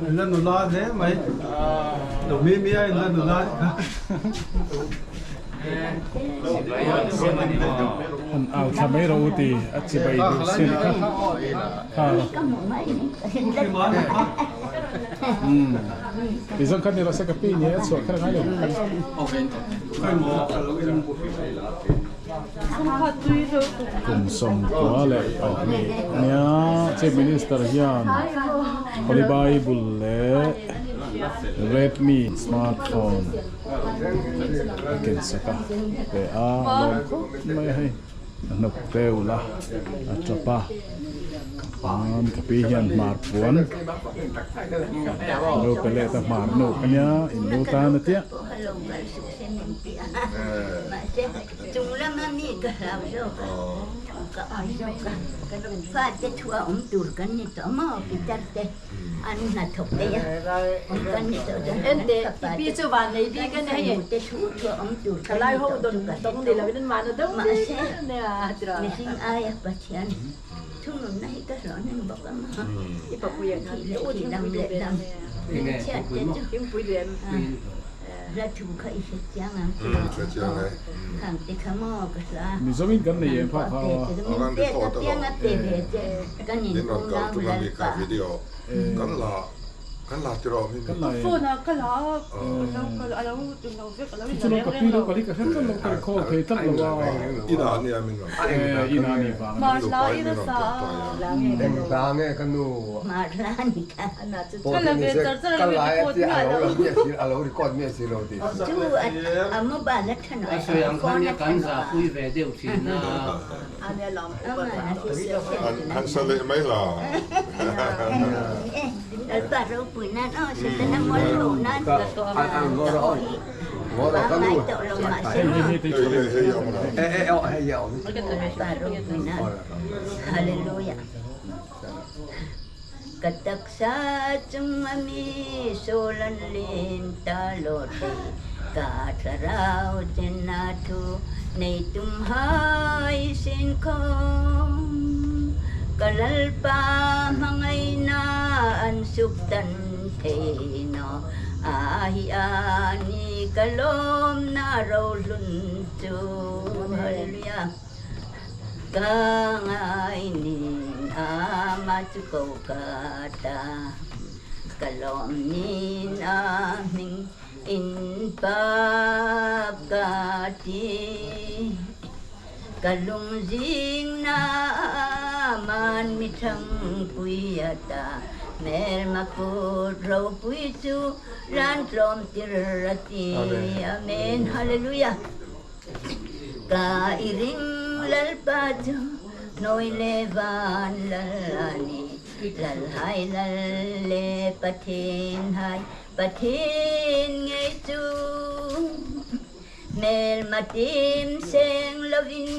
In la nula hle mai. Lo mi mi a in la nula kha. An au thla mai rawh u ti a chibai duh sin kha. Ti zawng kha ni rawh se ka pi ni a chhuah kher ngai lo. Kum 92 nia Chief Minister hian Holy Bible leh Redmi smartphone a ken sak a pe a lawm khawp mai a hei. A hnawk teu la a tap a chuan ka pi hian hmar puan lo pe leh ta hmar nuk a nia in lu tan a tia. Ente pi chu van nei bik a ni hei thalai ho dawn dawng ni lovin an mahna deuh bik a nia tira. I papuia khan u thingpui duh ve ania thingpui duh em. Mizoin kan nei em phak kha aw. Chu lo ka pi lo ka li ka hre tlat lo ka recall thei tlat lo a. Ina ni vang a ni. Engta nge ka nu pawh te ni se ka lai a tia a lo la miah si a lo record miah si lo tih. A sawi ang khan nia kan zahpui ve deuh thin a. Han sa leh mai la. Ka taksa chung a mi sual an len ta lo thei, ka thlarau chen a thu nei tum hai sin khawm. Ka Lalpa hmangaihna an suk tan thei naw, a hi a ni ka. Ka lawm na rohlun chu. Hallelujah. Ka ngai nin ama chu ko ka ta. Ka lawm nin a hming in pa ka ti. Ka lungzing na man mi thangpui ata hmelma kut ropui chu ran tlawm tir a ti. Amen. Hallelujah. Ka i ring Lalpa chu hnuai le van lal a ni. Lal hai lal le Pathian hai Pathian ngei chu. Hmelma tim seng lovin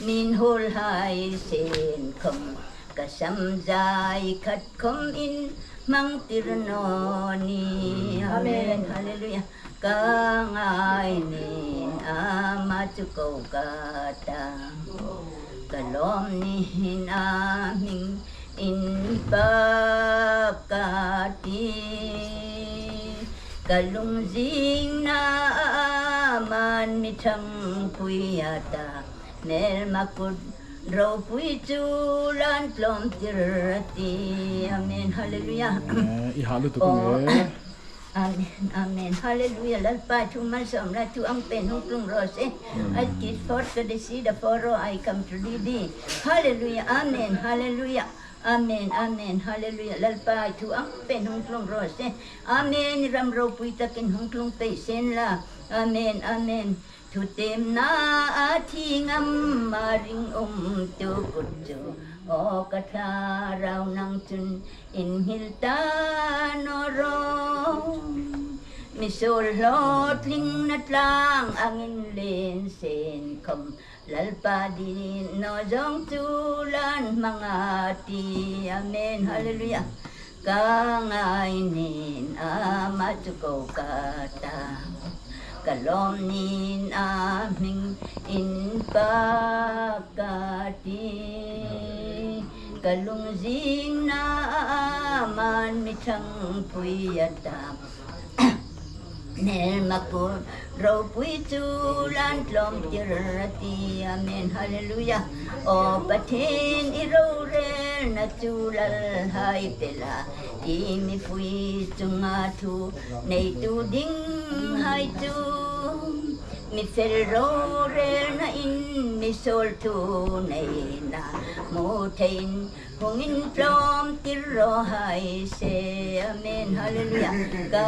min hawl hai sen khawm, ka sam zai khat khawm in hmang tir naw ni. Amen. Hallelujah. Ka ngai nin ama chu ko ka ta. Ka lawm nin a hming in pa ka ti. Ka lungzing na man mi thangpui a ta. Hmelma kut ropui chu lan tlawm tir a ti. Amen. Hallelujah. I ha lutuk ang e. Amen. Amen. Hallelujah. Lalpa thu malsawm la thu ang pen hung tlung rawh se. I kit for to the see the foro I come to lead. Hallelujah. Amen. Hallelujah. Amen Amen Hallelujah Lalpa i thu ang pen hung tlung rawh se Amen i ram ropui takin hung tlung peih sen la Amen Amen Thu tem na a thi ngam ma ring um tu kut chu aw ka thlarau nang chun in hngil ta naw rawh Misual hlawhtling na tlang angin len sen khom Lalpa din no zong chu lan hmanga ti. Amen. Hallelujah. Ka ngai nin ama chu ko ka ta. Ka lawm nin a hming in pa ka ti. Ka lungzing na man mi thang pui ata. Hmelma kut ropui chu lan tlawm tir a ti. Amen Hallelujah. Aw Pathian i rorelna chu lal hai pela i mipui chunga thu neitu ding hai chu mi fel rorelna in mi sawl thu neina hmu theiin Hungin tlawm tir rawh hai se. Amen Hallelujah Ka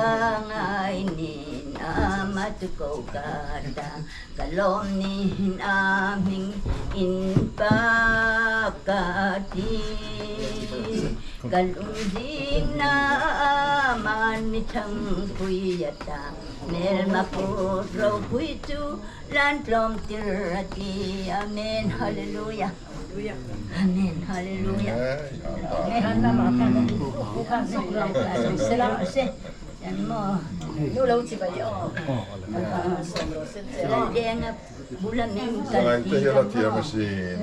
ngai nin ama chu ko ka ta ka lawm nin a hming in pa ka ti ka lungzing na man mi thangpui a ta hmelma kut ropui chu lan tlawm tir a ti. Amen Hallelujah. Amen. Hallelujah. Zalainte hi a la thiam asin.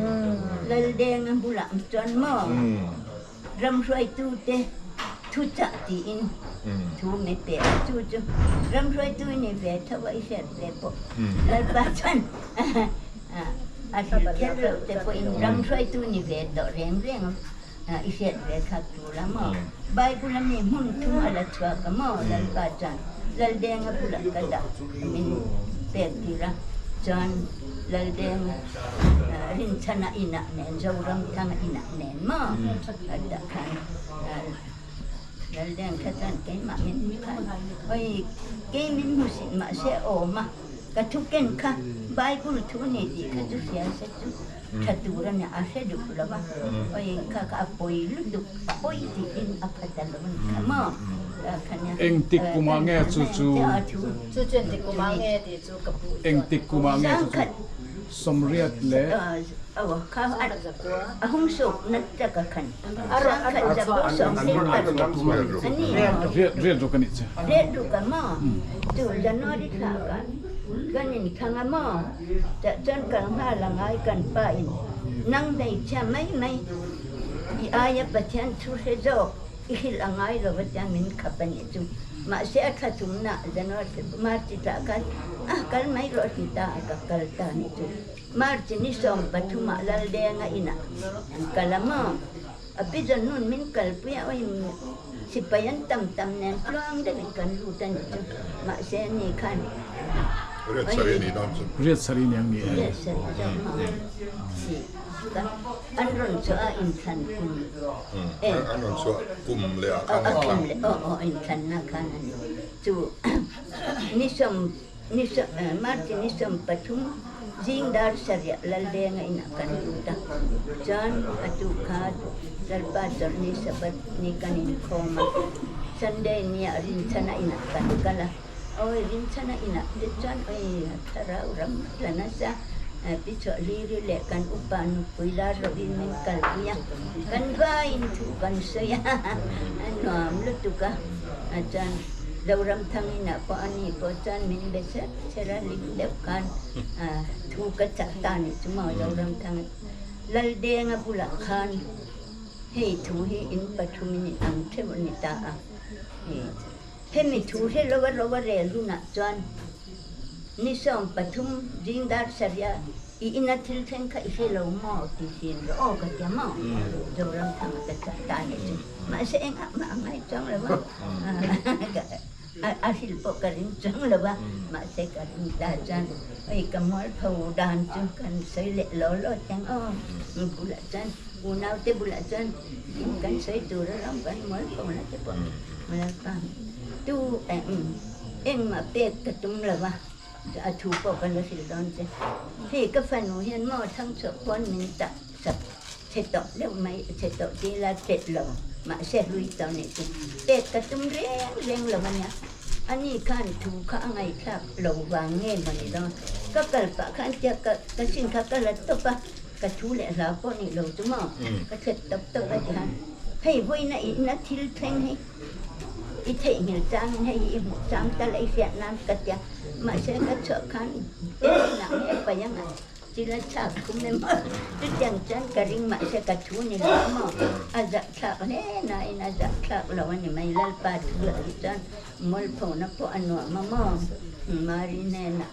Laldenga bulah chuan maw ram hruaitute thuchah tiin thu mi pe a, chu chu ram hruaitu i ni ve tho a, i hriat ve pawh. Lalpa chuan A hrilh kher loh te pawhin ram hruaitu ni ve tawh reng reng i hriat ve kha tur a maw? Bible a mi hmun thum a la chhuak a maw? Lalpa chuan Laldenga bulah ka dah min pek tir a, chuan Laldenga Rinchhana inah nen Zoramthanga inah nen maw a dah khan Laldeng kha chuan keimah min hmu khan oi kei min hmu sin mahse awm a. Ka thu ken kha Bible thu a ni tih kha chu hria se chu tha tur a ni, a hre duh lo va, awi kha kha a pawi lutuk, a pawi tiin a pha ta lo a ni kha maw? Engtik kumah nge chu chu? Chu chu engtik kumah nge tih chu ka pu chuan. Engtik kumah nge chu chu? Sawmriat leh. A hung sawk na tak a khan. Sangkhat zakua sawmhnih paruk a ni. Riat ruk a nih chu. Riat ruk a maw? Chu January thla khan kan inthlang a maw? Tah chuan kal nghal a ngai kan pa in nang hmeichhia mai mai i aia Pathian thu hre zawk. I hrilh a ngai lo a tia min khap a nih chu. Mahse a thla thumna January February March tah khan a kal mai rawh ti ta a ka kal ta a nih chu. March ni 13 ah Laldenga inah an kal a maw? A pi Zahnun min kalpui a awih sipai an tam tam nen tluang deuhin kan lut a nih chu. Mahse ani khan Riat sarih a nih dawn chu. Riat sarih nih ang ni e. Riat sarih zawk maw? An rawn chhuah a inthlan kum e. An rawn chhuah kum leh ah khan an thlang. Aw aw inthlanna khan a ni. Chu ni sawm ni sawm March ni 13 zing dar sarih Laldenga inah kan lut a. Chuan a tu kha Lalpa chawlhni Sabbath ni kan inkhawm a. Sunday nia Rinchhana inah kan kal a. Awi Rinchhana inah te chuan awi thlarau ram tla nasa pi chhuah hliri leh kan upa nupui lar lovin min kalpui a, kan vaiin thu kan sawi a, a nuam lutuk a, chuan Zoramthang inah pawh ani pawh chuan min be ser ser a, lim deuh khan thu ka chah ta nih chu maw Zoramthang Laldenga bulah khan hei thu hi in pathumin in ang theuh a ni ta a. Hemi thu hre lova rova rel hunah chuan ni 13 zing dar sarih i ina thil thleng kha i hre lo maw ti sin rawh aw ka tia maw? Zoramthanga ka chah ta nih chu. Mahse engah mah a ngai chuang lo va, a hrilh pawh ka ring chuang lo va, mahse ka ring ta chuan hei ka mualpho dan chu kan sawi leh law law teng aw bulah chuan unaute bulah chuan kan sawi tur a ram kan mualpho na te pawh. Lalpa, tu engmah pek ka tum lo va, a thu pawh ka la hrilh dawn che. Hei ka fanu hian maw thangchhuah pawn min tah sak chhe tawh deuh mai, chhe tawh ti ila tet lo, mahse hlui tawh nih chu. Pek ka tum reng reng lo ania, ani khan thu kha a ngaihthlak lo vang nge maw ni dawn. Ka kal pah khan tia ka sin kha ka la tawp a, ka thu leh hlau pawh nih lo chu maw, ka thlet tawp tawp a ti han. Hei vawiina i ina thil thleng hi i theihnghilh changin hei hi i hmuh chang tal a i hriat nan ka tia. Mahse ka chhuah khan engtinah nge paih anga thil a chhak khum emaw chutiang chuan ka ring mahse ka thu ni lo maw a zahthlak hle nain a zahthlak lo a ni mai. Lalpa thu ah hi chuan mawlphona pawh a nuam a maw Mari hnenah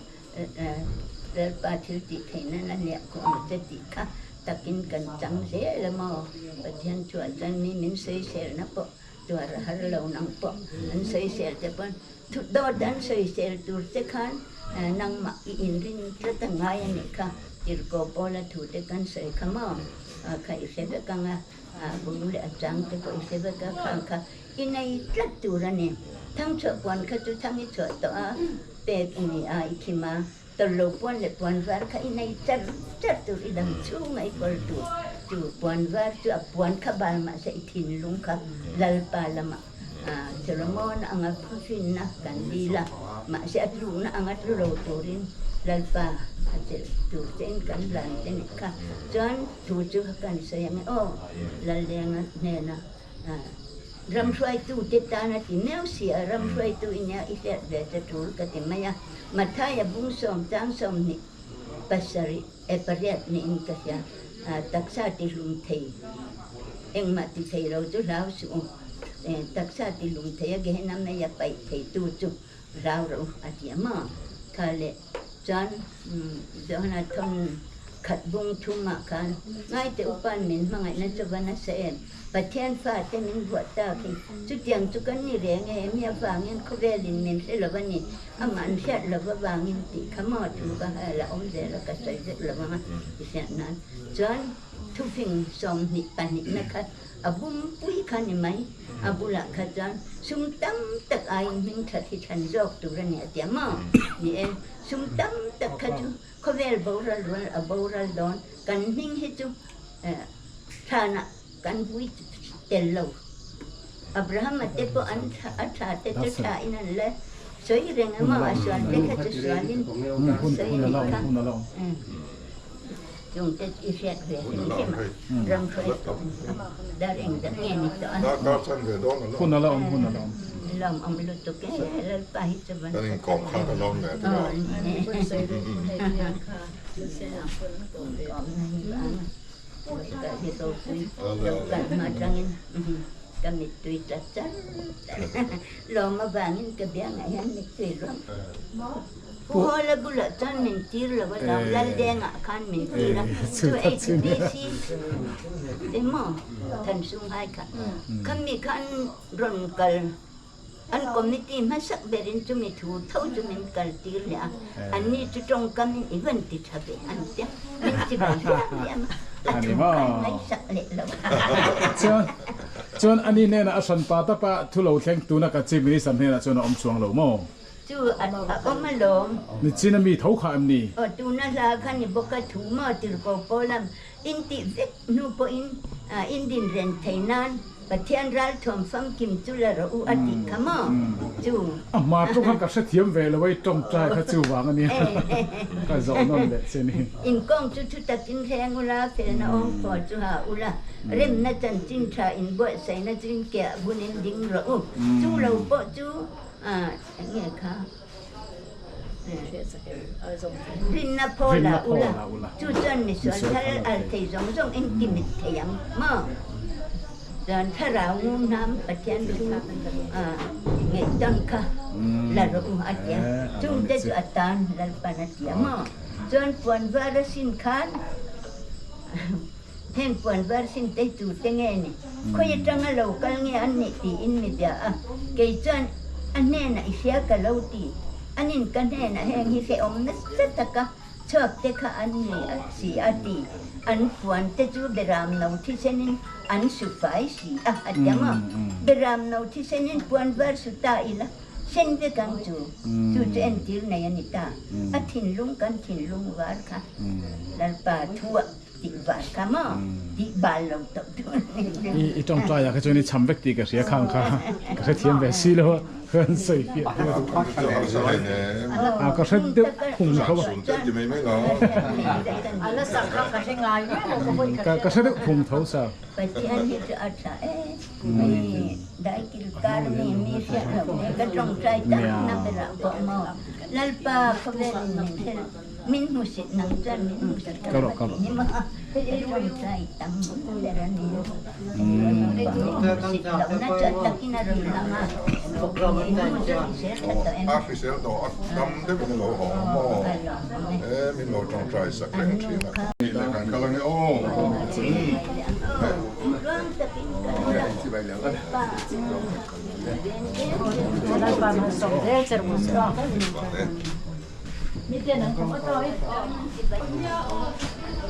Lalpa thil tih theih nan a hliah khawh ang che tih kha takin kan chang zel a maw? Pathian chuah chuan mi min sawiselna pawh tuar a har lo nang pawh an sawisel che pawn thut dawt an sawisel tur che khan nangmah i inrin tlat a ngai a nih kha tirhkoh pawla thu te kan sawi kha maw? Kha i hre vek ang a, a bung leh a chang te pawh i hre vek a, khang kha I nei tlat tur a ni. Thangchhuah puan kha chu thang i chhuah tawh a, pek i ni a, i khim a. Tawlhlo puan leh puan var kha i nei char char tur, i dam chhunga i kawl tur. Chu puan var chu a puan kha bal mahse i thinlung kha Lalpa lamah Solomon anga phuhrinna kan dil a, mahse a tlukna anga tlu lo turin Lalpa a chelh tur chein kan hlan che nih kha. Chuan thu chu kan sawi ang e aw, Laldenga hnena Ram hruaitute tan a ti meuh si a, ram hruaitu i nia i hriat ve che tul ka ti mai a. Mathaia bung sawm chang 28 e pariat niin ka hria. Taksa ti hlum thei engmah ti thei lo chu hlau suh u. Taksa ti hlum thei a Gehenna meia paih theitu chu hlau rawh u a ti a maw? Kha leh chuan Johana thawn khat bung thumah khan ngaite upa'n min hmangaihna chu va nasa em? Pathian fate min buah tak hi chutiang chu kan ni reng e, mi avangin khawvelin min hre lo a ni, amah an hriat lo avangin tih kha maw thu ka la awm zel a, ka sawi vek lo ang a i hriat nan chuan thufing 22 na kha A bumpui kha ni mai, a bulah kha chuan sum tam tak aiin hming that hi thlan zawk tur a ni a ti a maw? Ni e, sum tam tak kha chu khawvel boral rual a boral dawn, kan hming hi chu thlanah kan vui tel lo. Abrahama te pawh an a tha te chu thain an la sawi reng a maw? A sual te kha chu sualin sawi a nih kha. Chungte i hriat ve hrim hrim a, ram hruai dar eng dak nge ni tawh a. Hun a la awm, hun a la awm. Lawm awm lutuk e, Lalpa hi chu van Kan inkawm kha ka lawm ve tih aw. Kawm na hi vang a, ka hi ropui lo kal hma tangin. Ka mittui tla char char a, lawm avangin ka biangah hian mittui luang. Pu Hawla bulah chuan min tir lo a, lo Laldengah khan min tir a, chu HBC te maw Thansung hai kha, khami khan rawn kal an committee hmasak berin chumi thu tho chu min kal tir leh a, anni chu tawngkamin i van ti tha ve an tia, min ti ve hliam hliam a, a thu khan ngaihsak leh lo a. Chuan chuan ani hnenah a hran pa tapa thu lo thleng tuna ka Chief Minister hnenah chuan a awm chuang lo maw? Chu a awm alawm. Nichin a mi tho kha em ni? Aw, tuna hla kha ni bawk a, thu maw tirko pawlam in tih vek hnu pawhin in din reng thei nan Pathian ralthuam famkim chu la rawh u a tih kha maw? Chu. A hma tawng kha ka hrethiam ve lo a, i tawngtai kha chu vang a nia ka zawh nawn leh che ni. Inkawng chu thu takin thleng ula, felna awm fawh chu ha ula, remna chanchin tha inbuatsaihna chu inkiah bunin ding rawh u. Chu lo pawh chu Enge kha rinna phaw la ula, chu chuan misual thal al thei zawng zawng in ti mit thei ang maw? Chuan thlarau ngu hnam Pathian thu ngaihdan kha la rawh u a tia, chungte chu a tan Lalpan a tia maw? Chuan puan var a sin khan Heng puan var sin te chu te nge ni? Khawi atanga lo kal nge an nih tiin mi bia a, kei chuan a hnenah i hria ka lo ti. Anin ka hnenah heng hi hrehawm nasa taka chhuak te kha an ni si a ti. An puan te chu beram no thisenin an su fai si a, a ti ang aw. Beram no thisenin puan var su ta ila sen vek ang chu. Chu chu entir nei a ni ta. A thinlung kan thinlung var kha Lalpa thuah. Tih val kha maw? Tih bal lo tawh tur a ni. I tawngtai ah kha chuan i cham vek tih ka hria khang kha ka hrethiam ve si lo a kan sawi fiah tir a ka hre deuh phung tho a ka hre deuh phung tho sa. Pathian hi chu a tha e mi daikil kar mi mi hriat lo e ka tawngtai tak na berah pawh maw Lalpa khawvel in min hel Min hmusit nang chuan min hmusit ka lo ti ni maw? Hei tawngtai tam ber a ni. Hmusit lohna chu a takin a rawn lang a. Innu chu a hrisel tha tawh em? A hrisel tawh a dam deuhin a lo hawng a maw? E min lo tawngtai sak reng thin a. Ni leh kan kal ange aw. Tluang takin kal ula. Pa.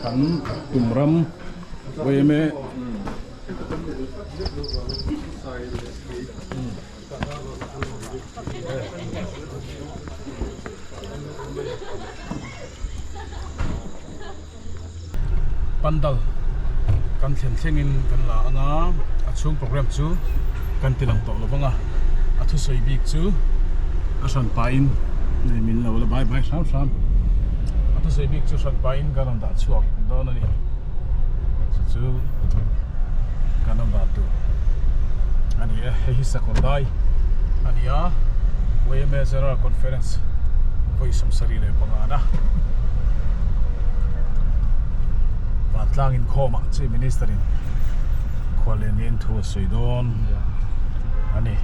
Kan tum ram yma Pandal kan thlen thlengin kan la anga a chhung program chu kan ti lang tawh lo vang a a thusawi bik chu a hran pahin nei min lo la bai bai hram hram a thusawi bik chu hran pahin kan rawn dah chhuak dawn a ni chu chu kan rawn dah tur a ni e hei hi sakawr dai a ni a yma General Conference vawi 75 na Vantlang inkhawmah Chief Minister in khuallian niin thu a sawi dawn a ni.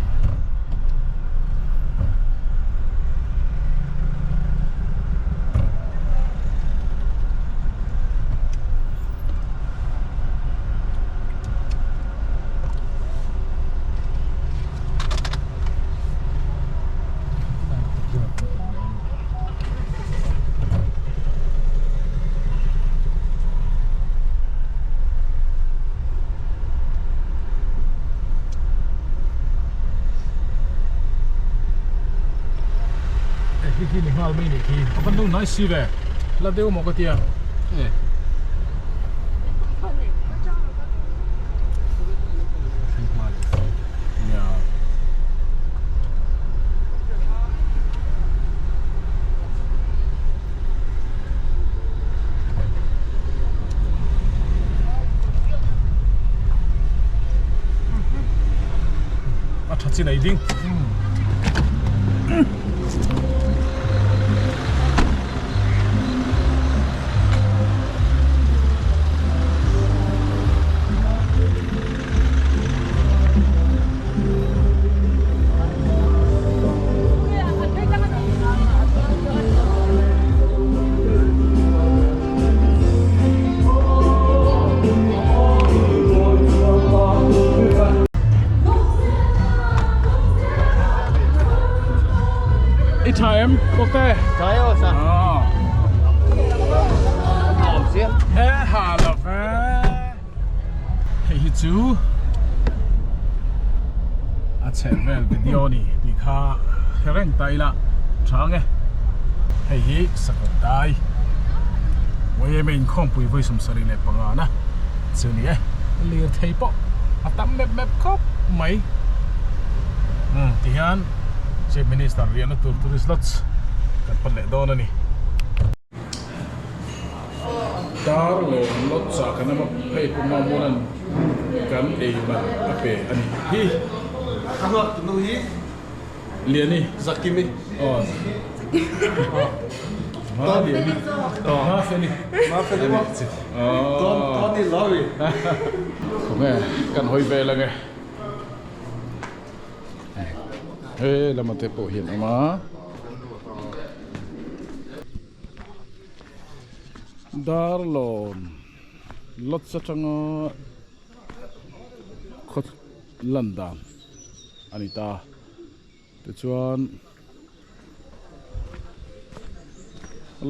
Hi hi ni nghal mai ni khi a van lo nai si ve la deuh maw ka tia e nia A tha chin a i ding. te. Tha e aw sa. Awm sia. E ha lo ve. Hei hi chu a chheh vel video ni tih kha hre reng ta ila tha ang e. Hei hi sakawr dai YMA inkhawmpui vawi 75 na chu ni e. Lirthei pawh a tam mep mep khawp mai. Umm tihian Chief Minister riahna tur tourist lodge kan pan leh dawn a ni. Dar lawm lawt ah kan awm a, hei Pu Mamuna'n kan ei man a pe a ni hi. Ka hnuak tu nu hi. Liani. Zakimi. Aw. Ma Liani. Ma Feli. Ma Feli maw. Aw. Tony Lawry. Khawnge kan hawi vel ange. He lama te pawh hian awm a. Darlawn lawts atanga khaw lan dan a ni ta tichuan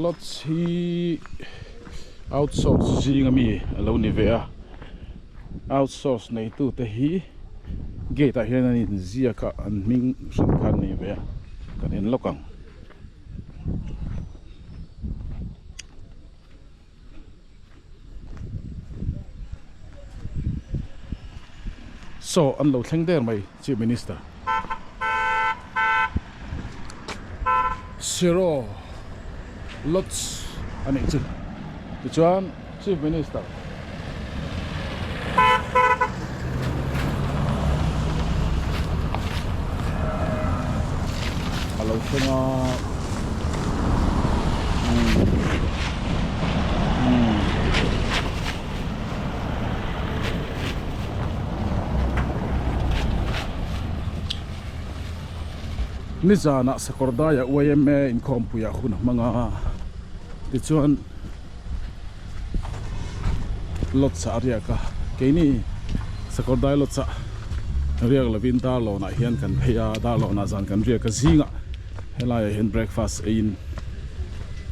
lawts hi outsource zinga mi a lo ni ve a outsource neitu te hi gate ah hian an inziak a an hming hran kha an nei ve a kan en lawk ang. Saw an lo thleng der mai Chief Minister Siro Lodge a nih chu tichuan Chief Minister A lo thleng a Nizanah Sakawrdaiah YMA inkhawmpuiah hun a hmang a tichuan. Lodge ah a riak a keini Sakawrdai Lodge ah riak lovin Darlawn ah hian kan phei a Darlawn ah zan kan riak a zingah helai ah hian breakfast eiin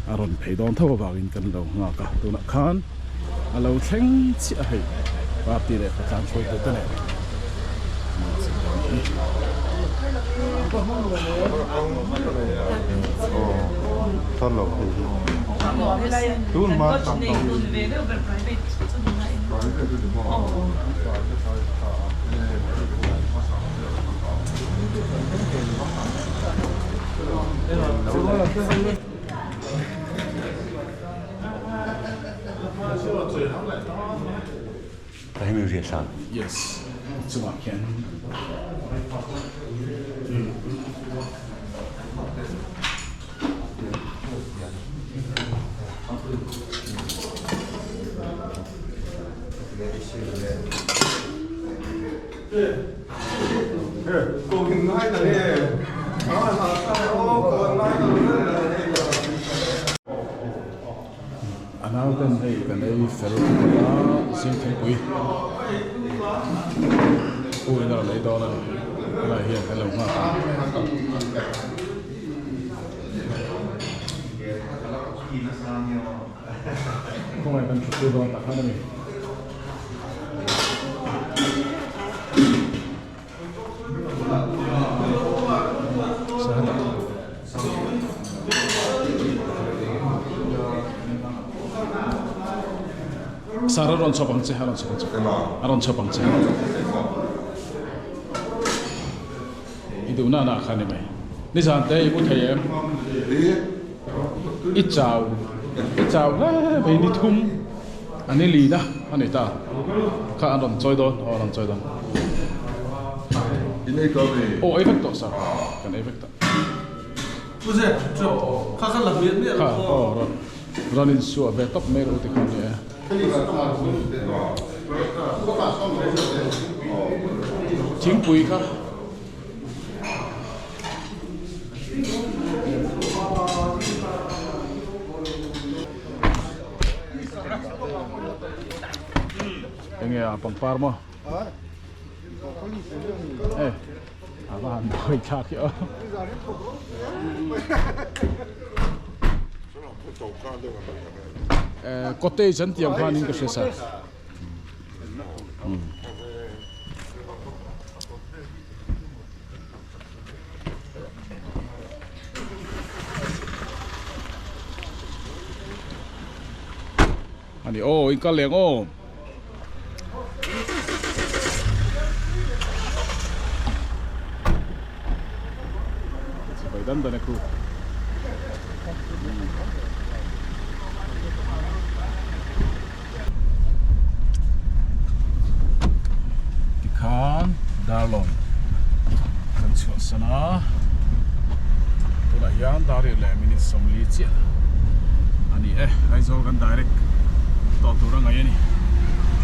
a rawn phei dawn tho avangin kan lo nghak a tunah khan a lo thleng chiah a hei party leh patlan hruaitu te nen Yes, chungah khian. A nauten hei kan ei fel phawt a zing thingpui u in a rawn ei dawn a ni helai hian kan lo nghak a. Khawngaih kan thut tur dawn tak khan a ni. Sir a rawn chhawp ang che a rawn chhawp ang che a rawn chhawp ang che i duh na na kha ni mai nizan te i mu thei em i chau i chau hle mai ni thum a ni li na a ni ta kha an rawn chawi dawn aw an rawn chawi dawn aw ei vek tawh sir kan ei vek tawh kha aw rawn rawn insuah ve tawp mai rawh u tikhan ni e. Thingpui kha. Enge a pangpar maw? Eh. A va han buai thlak hi aw. Cottage an tiang khanin ka hria sa. Ani aw in kal leng aw. Sipai dan dan aku. Tikhan Darlawn kan chhuahsan a, tunah hian dar riat leh minute 40 chiah a ni e, Aizawl kan direct tawh tur a ngaih a ni.